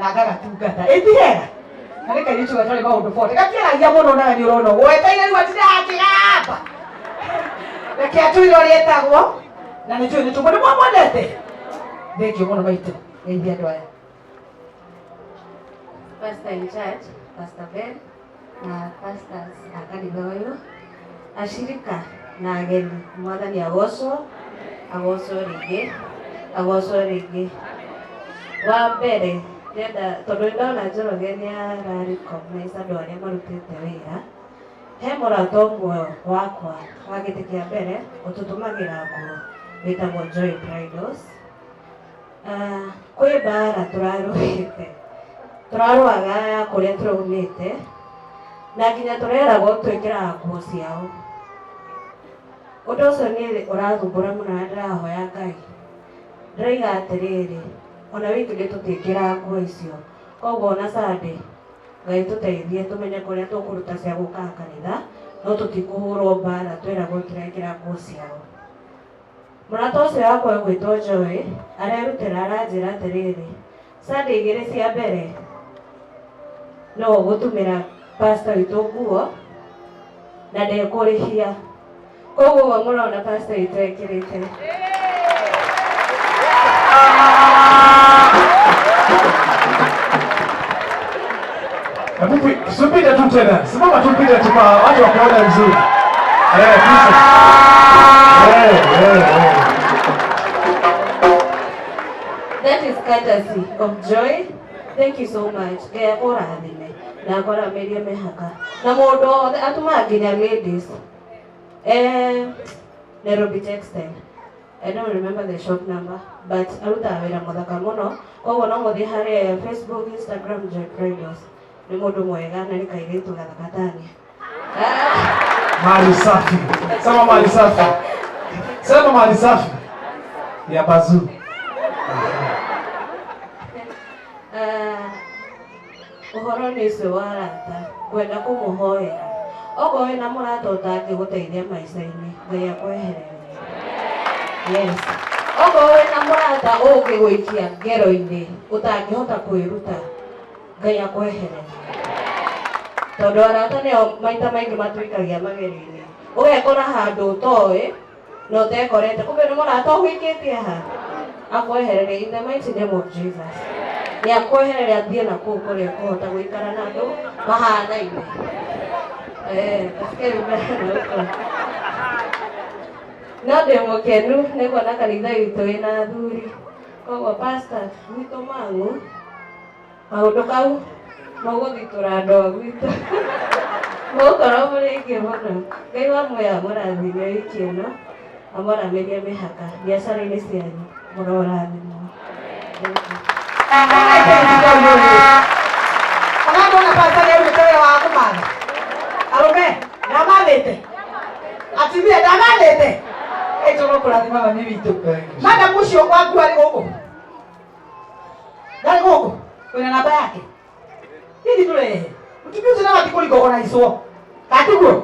Na ngagatungata. Ĩ ti hega? Na nĩ kairĩtu gatarĩ maũndũ bote. Gatiaragia mũno nawe nĩ ũrona ũguo. Wetereire rĩu atinde akĩgamba. Reke atwĩre ũrĩa etagwo. Na nĩ njũĩ nĩ tũmũ. Nĩ mwamwendete? Thengiũ mũno maitũ. Geithia andũ aya. Pastor in charge, Pastor Ben na pastors a kanitha ũyũ, ashirika na ageni, Mwathani agocwo, agocwo rĩngĩ, agocwo rĩngĩ. Wa mbere ndĩrenda tondũ nĩ ndona Njoroge nĩ ara recognize andũ arĩa marutĩte wĩra, he mũrata ũmwe wakwa wa gĩtĩ kĩa mbere ũtũtũmagĩra nguo wĩtagwo Joy Bridals. Ah, kwĩ mbara tũrarũĩte tũrarũaga ya kũrĩa tũraumĩte na nginya tũreragwo twĩkĩraga nguo ciao. Ũndũ ũcio niĩ ũrathumbũra mũno na ndĩrahoya Ngai, ndĩroiga atĩrĩrĩ, ona wikendi tũtiĩkĩraga nguo icio, koguo ona Sunday Ngai tũteithie tũmenye kũrĩa tũkũruta cia gũkaga kanitha, no tũtikũhũrwo mbara twĩragwo tũrekĩra nguo ciao. Mũrata ũcio wakwa ũgwĩtwo Joy arerutĩra aranjĩra atĩrĩrĩ, Sunday igĩrĩ cia mbere no ũgũtumĩra pastor witũ nguo na ndekũrĩhia. Koguo ũguo mũrona pastor witũ ekĩrĩte. Hebu usipite tu tena. Simama tu pite tu kwa watu wakuone vizuri. Eh, pita. Eh, eh, eh. That is courtesy of Joy. Thank you so much. Ngai akũrathime na akwaramĩrie mĩhaka. Na mũndũ wothe atũmaga nginya ladies. Eh, Nairobi Textile. I don't remember the shop number, but arutaga wĩra mũthaka mũno. Koguo no mũthiĩ harĩ Facebook, Instagram, Joy Bridals. Nĩ mũndũ mwega na nĩ kairĩtu gathaka tani. Mali safi. Sema mali safi. Sema mali safi. Ya bazuu. Ah, ũhoro-inĩ ũcio wa arata ngwenda kũmũhoera okorwo wĩna mũrata ũtangĩgũteithia maica-inĩ Ngai akwehererie. Yes, okorwo wĩna mũrata ũngĩgũikia ngero-inĩ ũtangĩhota kwĩruta, Ngai akwehererie, tondũ arata nĩo maita maingĩ matũikagia magerio-inĩ, ũgekora handũ ũtoĩ na ũtekorete, kumbe nĩ mũrata ũgũikĩtie ha. Akwehererie in the mighty name of Jesus. Nĩ akwehererie athiĩ na kũu kũrĩa ũkũhota gũikara na andũ mahanaine. Eh, nasikia vibaya na huko. No ndĩ mũkenu nĩ kuona kanitha witũ wĩna athuri. Koguo pastor gwitũ Mang'u, kaũndũ kau mũgũthitũra andũ a gwitũ. Mũgũkorwo mũrĩ aingĩ mũno. Ngai wa muoyo amũrathime wiki ĩno, amwaramĩrie mĩhaka biacara-inĩ cianyu, mũrorathimwo. Thank you. Ona ndona pastor nĩ arutĩte wĩra wa kũmatha arũme ndamathĩte atumia ndamathĩte ĩtũrwo kũrathima mami witũ. Madam ũcio waku arĩ gũkũ, ndarĩ gũkũ, wĩna namba yake hihi tũrehe mũtumia ũcio? Nabati kũrikogonaicwo katiguo.